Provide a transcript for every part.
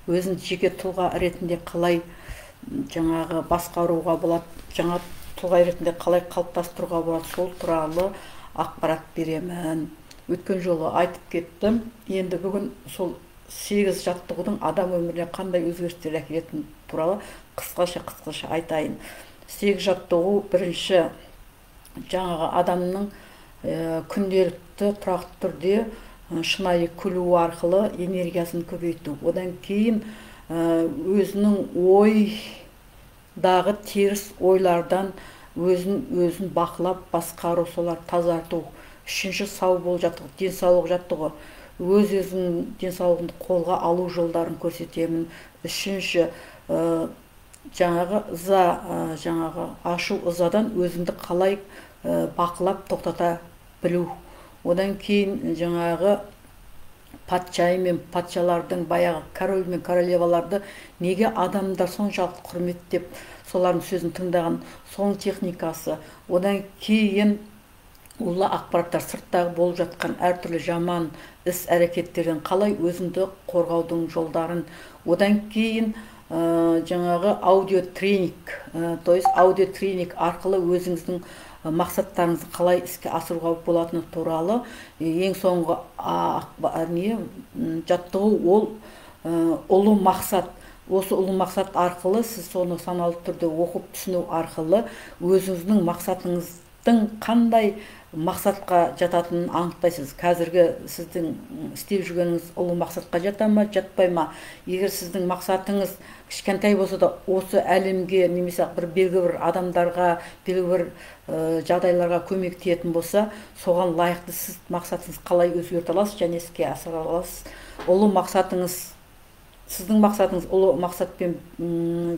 Өзін жеке тұлға ретінде қалай жаңағы басқаруға болады, жаңа тұлға ретінде қалай қалыптастыруға болады, сол туралы ақпарат беремін. Өткен жолы айтып кеттім. Енді бүгін сол 8 жаттығудың адам өміріне қандай өзгерістер әкелетіні туралы қысқаша айтайын. 8 жаттығу: бірінші, жаңағы адамның күнделікті тұрақты түрде шынайы күлу арқылы энергиясын көбейту. Одан кейін өзінің ойдағы теріс ойлардан өзін бақылап басқару, солар тазарту. Үшінші, сау бол жаттығу, денсаулық жаттығу, өз өзінің денсаулығын қолға алу жолдарын көрсетемін. Үшінші, жаңағы ыза, жаңағы ашу ызадан өзіңді қалай бақылап тоқтата білу. Одан кейін жаңағы патшайым мен патшалардың, баяғы король мен королеваларды неге адамдар соншалықты құрметтеп, солардың сөзін тыңдаған, соның техникасы. Одан кейін улы ақпараттар, сырттағы болып жатқан әртүрлі жаман іс әрекеттерден қалай өзіңді қорғаудың жолдарын. Одан кейін жаңағы аудиотренинг, то есть аудиотренинг арқылы өзіңіздің мақсаттарыңызды қалай іске асыруға болатыны туралы. Ең соңғы не жаттығу, ол ұлы мақсат. Осы ұлы мақсат арқылы сіз соны саналы түрде оқып түсіну арқылы өзіңіздің мақсатыңыздың қандай мақсатқа жататынын анықтайсыз. Қазіргі сіздің істеп жүргеніңіз ұлы мақсатқа жата ма, жатпай ма? Егер сіздің мақсатыңыз кішкентай болса да, осы әлемге немесе бір белгілі бір адамдарға, белгілі бір жағдайларға көмек тиетін болса, соған лайықты сіз мақсатыңызды қалай өзгерте аласыз және іске асыра аласыз? Ұлы мақсатыңыз, сіздің мақсатыңыз ұлы мақсатпен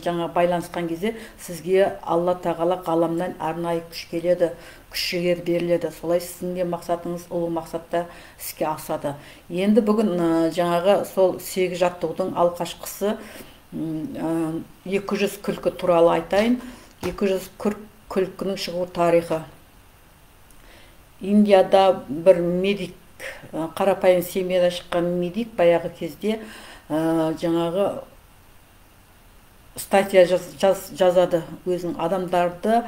жаңа байланысқан кезде сізге Алла Тағала ғаламнан арнайы күш келеді, күш жігер беріледі. Солай сіздің де мақсатыңыз ұлы мақсатта іске асады. Енді бүгін жаңағы сол 8 жаттығудың алғашқысы 200 күлкі туралы айтайын. 200 күлкінің шығу тарихы. Индияда бір медик, қарапайым семьяда шыққан медик баяғы кезде жаңағы статья жазады өзінің, адамдарды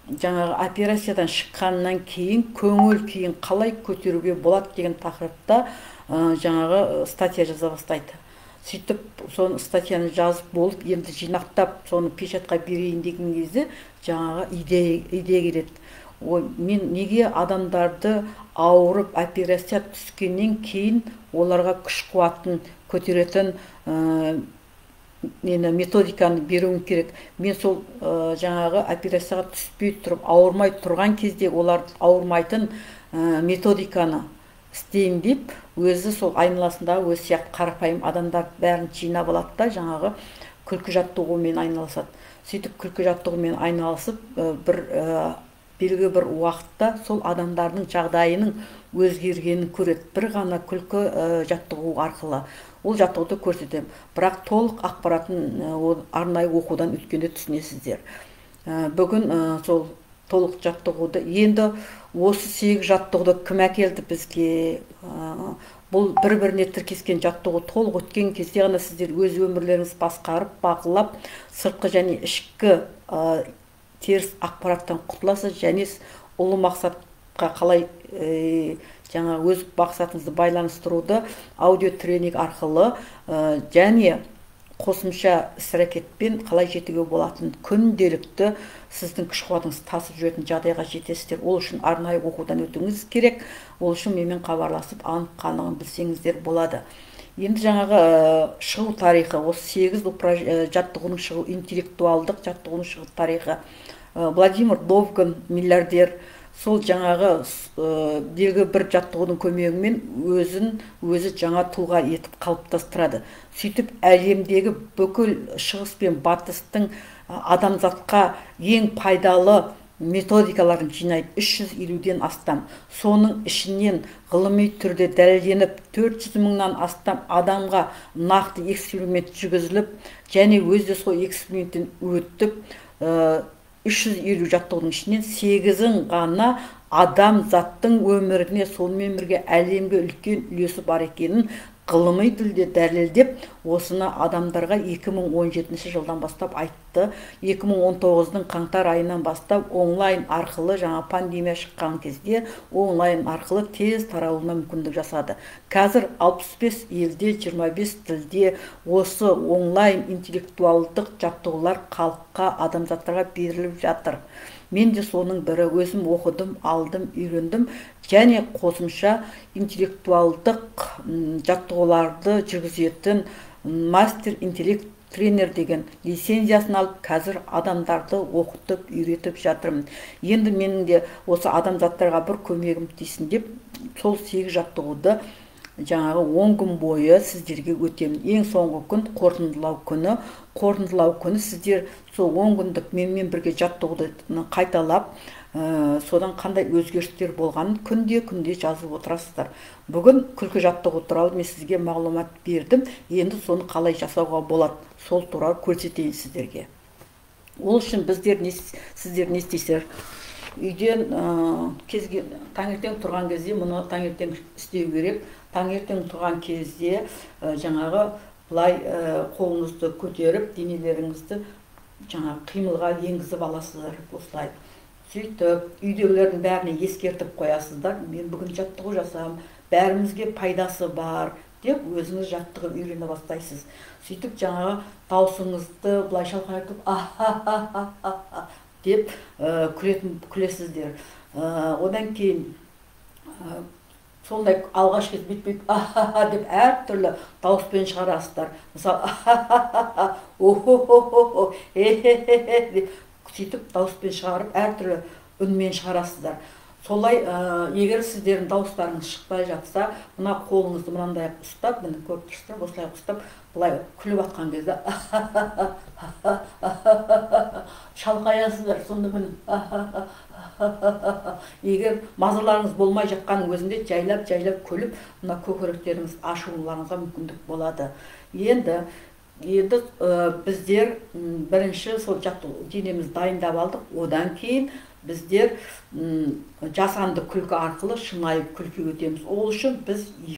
жаңағы операциядан шыққаннан кейін көңіл күйін қалай көтеруге болады деген тақырыпта жаңағы статья жаза бастайды. Сөйтіп соны статьяны жазып болып, енді жинақтап соны печатқа берейін деген кезде жаңағы идея келеді: ой, мен неге адамдарды ауырып операция түскеннен кейін оларға күш қуатын көтеретін нені, методиканы беруім керек? Мен сол жаңағы операцияға түспей тұрып, ауырмай тұрған кезде олар ауырмайтын методиканы істеймін деп, өзі сол айналасындағы өзі сияқты қарапайым адамдар бәрін жинап алады да, жаңағы күлкі жаттығумен айналысады. Сөйтіп күлкі жаттығумен айналысып, бір белгілі бір уақытта сол адамдардың жағдайының өзгергенін көреді бір ғана күлкі жаттығу арқылы. Ол жаттығуды көрсетемін, бірақ толық ақпаратын арнайы оқудан өткенде түсінесіздер. Бүгін сол толық жаттығуды. Енді осы 8 жаттығуды кім әкелді бізге? Бұл бір біріне тіркескен жаттығу толық өткен кезде ғана сіздер өз өмірлеріңізді басқарып, бақылап, сыртқы және ішкі теріс ақпараттан құтыласыз және ұлы мақсатқа қалай жаңа өз мақсатыңызды байланыстыруды аудиотренинг арқылы және қосымша іс әрекетпен қалай жетуге болатынын, күнделікті сіздің күш қуатыңыз тасып жүретін жағдайға жетесіздер. Ол үшін арнайы оқудан өтуіңіз керек. Ол үшін менімен хабарласып, анық қанығын білсеңіздер болады. Енді жаңағы шығу тарихы, осы 8 жаттығудың шығу, интеллектуалдық жаттығудың шығу тарихы. Владимир Довган, миллиардер, сол жаңағы белгілі бір жаттығудың көмегімен өзін өзі жаңа тұлға етіп қалыптастырады. Сөйтіп әлемдегі бүкіл шығыс пен батыстың адамзатқа ең пайдалы методикаларын жинайды, 350-ден астам. Соның ішінен ғылыми түрде дәлелденіп, 400 мыңнан астам адамға нақты эксперимент жүргізіліп және өзі де сол эксперименттен өтіп, 350 жаттығудың ішінен 8-ін ғана адамзаттың өміріне, сонымен бірге әлемге үлкен үлесі бар екенін Ғылыми түрде дәлелдеп, осыны адамдарға 2017 жылдан бастап айтты. 2019-дың қаңтар айынан бастап онлайн арқылы, жаңа пандемия шыққан кезде онлайн арқылы тез таралуына мүмкіндік жасады. Қазір 65 елде, 25 тілде осы онлайн интеллектуалдық жаттығулар халыққа, адамзаттарға беріліп жатыр. Мен де соның бірі, өзім оқыдым, алдым, үйрендім және қосымша интеллектуалдық жаттығуларды жүргізетін мастер интеллект тренер деген лицензиясын алып, қазір адамдарды оқытып, үйретіп жатырмын. Енді менің де осы адамзаттарға бір көмегім тисін деп, сол 8 жаттығуды жаңағы 10 күн бойы сіздерге өтемін. Ең соңғы күн қорытындылау күні. Қорытындылау күні сіздер сол 10 күндік менімен бірге жаттығуды қайталап, содан қандай өзгерістер болғанын күнде-күнде жазып отырасыздар. Бүгін күлкі жаттығу туралы мен сізге мағлұмат бердім. Енді соны қалай жасауға болады, сол туралы көрсетейін сіздерге. Ол үшін сіздер не істейсіздер? Үйден таңертең тұрған кезде, мұны таңертең істеу керек. Таңертең тұрған кезде жаңағы былай қолыңызды көтеріп, денелеріңізді жаңағы қимылға енгізіп аласыздар осылай. Сөйтіп үйдегілердің бәріне ескертіп қоясыздар: мен бүгін жаттығу жасамын, бәрімізге пайдасы бар деп өзіңіз жаттығып үйрене бастайсыз. Сөйтіп жаңағы даусыңызды былай шалқайтып ахахахаха деп күлесіздер. Одан кейін сондай алғаш кез бүйтіп ахаха деп әртүрлі дауыспен шығарасыздар. Мысалы, ахахаха, охо-хо-хо, хе-хе-хе деп сөйтіп дауыспен шығарып, әртүрлі үнмен шығарасыздар. Солай, егер сіздердің дауыстарыңыз шықпай жатса, мына қолыңызды мынандай ұстап, міне көріп тұрсыздар, осылай ұстап, былай күліп атқан кезде шалқаясыздар. Сонда міне егер мазаларыңыз болмай жатқанның өзінде жайлап-жайлап күліп, мына көкіректеріңіз ашуларыңызға мүмкіндік болады. Енді біздер бірінші сол жаттығу денемізді дайындап алдық. Одан кейін біздер жасанды күлкі арқылы шынайы күлкі өтеміз. Ол үшін біз